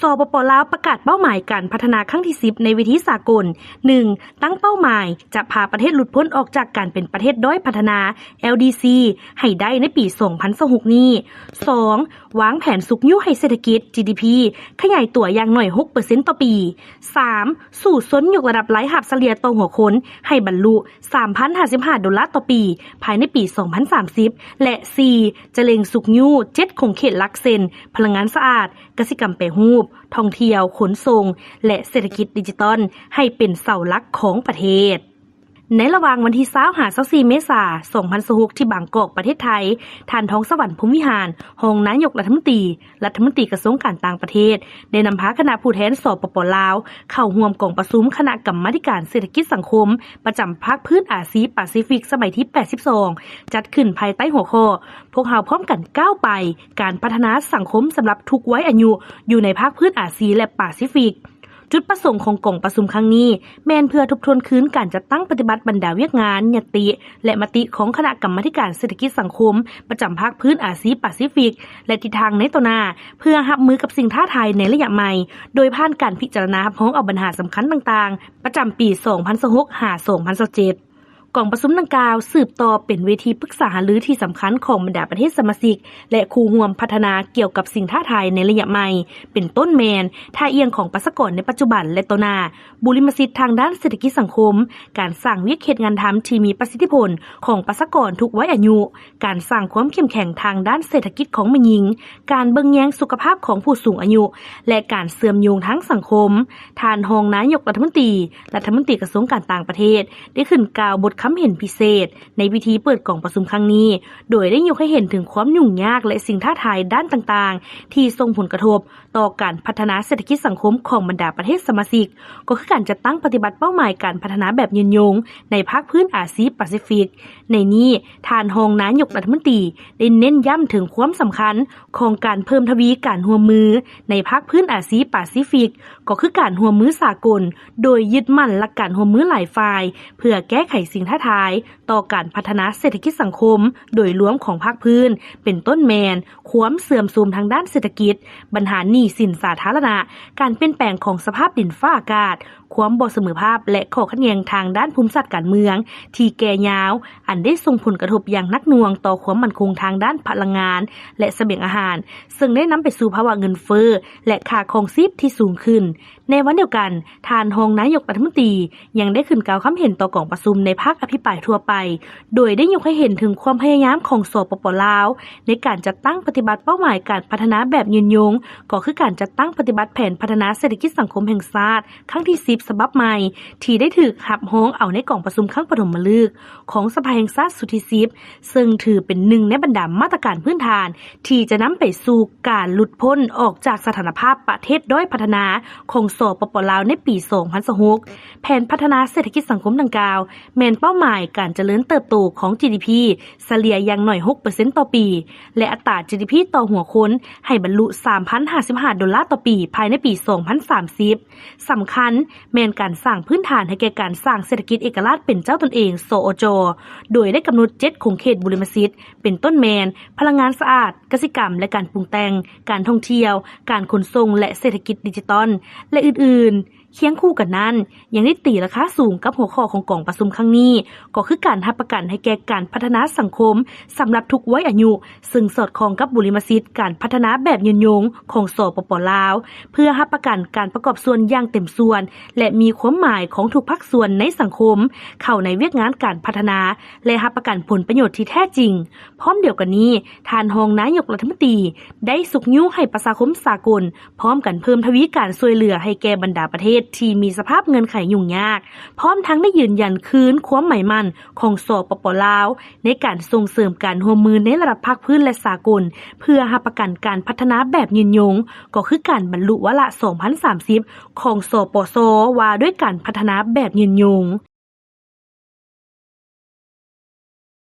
ສປປ ລາວ ປະກາດເປົ້າໝາຍການພັດທະນາຄັ້ງທີສິບໃນເວທີສາກົນ. ໜຶ່ງ, ຕັ້ງເປົ້າໝາຍຈະພາປະເທດຫຼຸດພົ້ນອອກຈາກການເປັນປະເທດດ້ອຍພັດທະນາ ແອລດີຊີ ໃຫ້ໄດ້ໃນປີສອງພັນຊາວຫົກນີ້. ສອງ, ວາງແຜນຊຸກຍູ້ໃຫ້ເສດຖະກິດ ຈີດີພີ ຂະຫຍາຍຕົວຢ່າງໜ້ອຍຫົກເປີເຊັນຕໍ່ປີ. ສາມ, ສູ້ຊົນຍົກລະດັບລາຍຮັບສະເລ່ຍຕໍ່ຫົວຄົນໃຫ້ບັນລຸສາມພັນຫ້າສິບຫ້າໂດລາຕໍ່ປີ ພາຍໃນປີສອງພັນສາມສິບ ແລະ ສີ່, ຈະເລັ່ງຊຸກຍູ້ເຈັດຂົງເຂດຫຼັກ ເຊັ່ນ ພະລັງງານສະອາດ, ກະສິກຳແປຮູບ, ທ່ອງທ່ຽວ, ຂົນສົ່ງ ແລະ ເສດຖະກິດດິຈິຕອນ ໃຫ້ເປັນເສົາຫຼັກຂອງປະເທດ. ໃນລະຫວ່າງວັນທີຊາວຫາຊາວສີ່ເມສາ ສອງພັນຊາວຫົກ ທີ່ບາງກອກ ປະເທດໄທ, ທ່ານ ທອງສະຫວັນ ພົມວິຫານ ຮອງນາຍົກລັດຖະມົນຕີ, ລັດຖະມົນຕີກະຊວງການຕ່າງປະເທດ ໄດ້ນຳພາຄະນະຜູ້ແທນ ສປປ ລາວ ເຂົ້າຮ່ວມກອງປະຊຸມຄະນະກຳມາທິການເສດຖະກິດສັງຄົມ ປະຈຳພາກພື້ນອາຊີປາຊີຟິກ ສະໄໝທີແປດສິບສອງ ຈັດຂຶ້ນພາຍໃຕ້ຫົວຂໍ້ ພວກເຮົາພ້ອມກັນກ້າວໄປ ການພັດທະນາສັງຄົມສຳລັບທຸກໄວອາຍຸ ຢູ່ໃນພາກພື້ນອາຊີ ແລະ ປາຊີຟິກ. ຈຸດປະສົງຂອງກອງປະຊຸມຄັ້ງນີ້ ແມ່ນເພື່ອທົບທວນຄືນການຈັດຕັ້ງປະຕິບັດບັນດາວຽກງານ, ຍະຕິ ແລະ ມະຕິຂອງຄະນະກຳມາທິການເສດຖະກິດສັງຄົມ ປະຈຳພາກພື້ນອາຊີປາຊີຟິກ ແລະ ທິດທາງໃນຕໍ່ໜ້າ ເພື່ອຮັບມືກັບສິ່ງທ້າທາຍໃນໄລຍະໃໝ່ ໂດຍຜ່ານການພິຈາລະນາຮັບຮອງເອົາບັນຫາສຳຄັນຕ່າງໆ ປະຈຳປີສອງພັນຊາວຫົກ ຫາ ສອງພັນຊາວເຈັດ. ກອງປະຊຸມດັ່ງກ່າວສືບຕໍ່ເປັນເວທີປຶກສາຫາລືທີ່ສຳຄັນຂອງບັນດາປະເທດສະມາຊິກ ແລະ ຄູ່ຮ່ວມພັດທະນາກ່ຽວກັບສິ່ງທ້າທາຍໃນໄລຍະໃໝ່ ເປັນຕົ້ນແມ່ນ ທ່າອ່ຽງຂອງປະຊາກອນໃນປັດຈຸບັນ ແລະ ຕໍ່ໜ້າ, ບຸລິມະສິດທາງດ້ານເສດຖະກິດສັງຄົມ, ການສ້າງວຽກເຮັດງານທຳທີ່ມີປະສິດທິຜົນຂອງປະຊາກອນທຸກໄວອາຍຸ, ການສ້າງຄວາມເຂັ້ມແຂງທາງດ້ານເສດຖະກິດຂອງແມ່ຍິງ, ການເບິ່ງແຍງສຸຂະພາບຂອງຜູ້ສູງອາຍຸ ແລະ ການເຊື່ອມໂຍງທາງສັງຄົມ. ທ່ານຮອງນາຍົກລັດຖະມົນຕີ, ລັດຖະມົນຕີກະຊວງການຕ່າງປະເທດ ໄດ້ຂຶ້ນກ່າວບົດຄຳເຫັນພິເສດໃນພິທີເປີດກອງປະຊຸມຄັ້ງນີ້, ໂດຍໄດ້ຍົກໃຫ້ເຫັນເຖິງຄວາມຫຍຸ້ງຍາກ ແລະ ສິ່ງທ້າທາຍດ້ານຕ່າງໆ ທີ່ສົ່ງຜົນກະທົບຕໍ່ການພັດທະນາເສດຖະກິດສັງຄົມຂອງບັນດາປະເທດສະມາຊິກ, ກໍຄືການຈັດຕັ້ງປະຕິບັດເປົ້າໝາຍການພັດທະນາແບບຍືນຍົງໃນພາກພື້ນອາຊີປາຊີຟິກ. ໃນນີ້, ທ່ານຮອງນາຍົກລັດຖະມົນຕີໄດ້ເນັ້ນຢ້ຳເຖິງຄວາມສຳຄັນຂອງການເພີ່ມທະວີການຮ່ວມມືໃນພາກພື້ນອາຊີປາຊີຟິກ, ກໍຄືການຮ່ວມມືສາກົນ, ໂດຍຍຶດໝັ້ນຫຼັກການຮ່ວມມືຫຼາຍຝ່າຍ ເພື່ອແກ້ໄຂສິ່ງທ້າທາຍຕໍ່ການພັດທະນາເສດຖະກິດສັງຄົມໂດຍລວມຂອງພາກພື້ນ, ເປັນຕົ້ນແມ່ນຄວາມເສື່ອມໂຊມທາງດ້ານເສດຖະກິດ, ບັນຫາໜີ້ສິນສາທາລະນະ, ການປ່ຽນແປງຂອງສະພາບດິນຟ້າອາກາດ, ຄວາມບໍ່ສະເໝີພາບ ແລະ ຂໍ້ຂັດແຍ່ງທາງດ້ານພູມສາດການເມືອງທີ່ແກ່ຍາວ, ອັນໄດ້ສົ່ງຜົນກະທົບຢ່າງໜັກໜ່ວງຕໍ່ຄວາມໝັ້ນຄົງທາງດ້ານພະລັງງານ ແລະ ສະບຽງອາຫານ, ເຊິ່ງໄດ້ນຳໄປສູ່ພາວະເງິນເຟີ້ ແລະ ຄ່າຄອງຊີບທີ່ສູງຂຶ້ນ. ໃນວັນດຽວກັນ, ທ່ານຮອງນາຍົກລັດຖະມົນຕີຍັງໄດ້ຂຶ້ນກ່າວຄຳເຫັນຕໍ່ກອງປະຊຸມໃນພາກອະພິປາຍທົ່ວໄປ, ໂດຍໄດ້ຍົກໃຫ້ເຫັນເຖິງຄວາມພະຍາຍາມຂອງ ສປປ ລາວ ໃນການຈັດຕັ້ງປະຕິບັດເປົ້າໝາຍການພັດທະນາແບບຍືນຍົງ, ກໍຄືການຈັດຕັ້ງປະຕິບັດແຜນພັດທະນາເສດຖະກິດສັງຄົມແຫ່ງຊາດ ຄັ້ງທີສິບ ສະບັບໃໝ່ ທີ່ໄດ້ຖືກຮັບຮອງເອົາໃນກອງປະຊຸມຄັ້ງປະຖົມມະລຶກຂອງສະພາແຫ່ງຊາດຊຸດທີສິບ ເຊິ່ງຖືເປັນໜຶ່ງໃນບັນດາມາດຕະການພື້ນຖານ ທີ່ຈະນຳໄປສູ່ການຫຼຸດພົ້ນອອກຈາກສະຖານະພາບປະເທດດ້ອຍພັດທະນາຂອງ ສປປ ລາວ ໃນປີສອງພັນຊາວຫົກ. ແຜນພັດທະນາເສດຖະກິດສັງຄົມດັ່ງກ່າວ ແມ່ນເປົ້າໝາຍການຈະເລີນເຕີບໂຕຂອງ ຈີດີພີ ສະເລ່ຍຢ່າງໜ້ອຍຫົກເປີເຊັນຕໍ່ປີ ແລະ ອັດຕາ ຈີດີພີ ຕໍ່ຫົວຄົນໃຫ້ບັນລຸສາມພັນຫ້າສິບຫ້າໂດລາຕໍ່ປີພາຍໃນປີສອງພັນສາມສິບ. ສຳຄັນແມ່ນການສ້າງພື້ນຖານໃຫ້ແກ່ການສ້າງເສດຖະກິດເອກະລາດເປັນເຈົ້າຕົນເອງ ສອະຈ ໂດຍໄດ້ກຳນົດເຈັດຂົງເຂດບຸລິມະສິດ ເປັນຕົ້ນແມ່ນ ພະລັງງານສະອາດ, ກະສິກຳ ແລະ ການປຸງແຕ່ງ, ການທ່ອງທ່ຽວ, ການຂົນສົ່ງ ແລະ ເສດຖະກິດດິຈິຕອນ ແລະ ອື່ນໆ. ຄຽງຄູ່ກັນນັ້ນ, ຍັງໄດ້ຕີລາຄາສູງກັບຫົວຂໍ້ຂອງກອງປະຊຸມຄັ້ງນີ້, ກໍຄືການຮັບປະກັນໃຫ້ແກ່ການພັດທະນາສັງຄົມສຳລັບທຸກໄວອາຍຸ, ເຊິ່ງສອດຄ່ອງກັບບຸລິມະສິດການພັດທະນາແບບຍືນຍົງຂອງ ສປປ ລາວ, ເພື່ອຮັບປະກັນການປະກອບສ່ວນຢ່າງເຕັມສ່ວນ ແລະ ມີຄວາມໝາຍຂອງທຸກພາກສ່ວນໃນສັງຄົມ ເຂົ້າໃນວຽກງານການພັດທະນາ ແລະ ຮັບປະກັນຜົນປະໂຫຍດທີ່ແທ້ຈິງ. ພ້ອມດຽວກັນນີ້, ທ່ານຮອງນາຍົກລັດຖະມົນຕີໄດ້ຊຸກຍູ້ໃຫ້ປະຊາຄົມສາກົນ ພ້ອມກັນເພີ່ມທະວີການຊ່ວຍເຫຼືອໃຫ້ແກ່ບັນດາປະເທດທີ່ມີສະພາບເງື່ອນໄຂຫຍຸ້ງຍາກ, ພ້ອມທັງໄດ້ຢືນຢັນຄືນຄວາມໝາຍໝັ້ນຂອງ ສປປ ລາວ ໃນການສົ່ງເສີມການຮ່ວມມືໃນລະດັບພາກພື້ນ ແລະ ສາກົນ ເພື່ອຮັບປະກັນການພັດທະນາແບບຍືນຍົງ, ກໍຄືການບັນລຸວາລະສອງພັນສາມສິບຂອງ ສປຊ ວ່າດ້ວຍການພັດທະນາແບບຍືນຍົງ.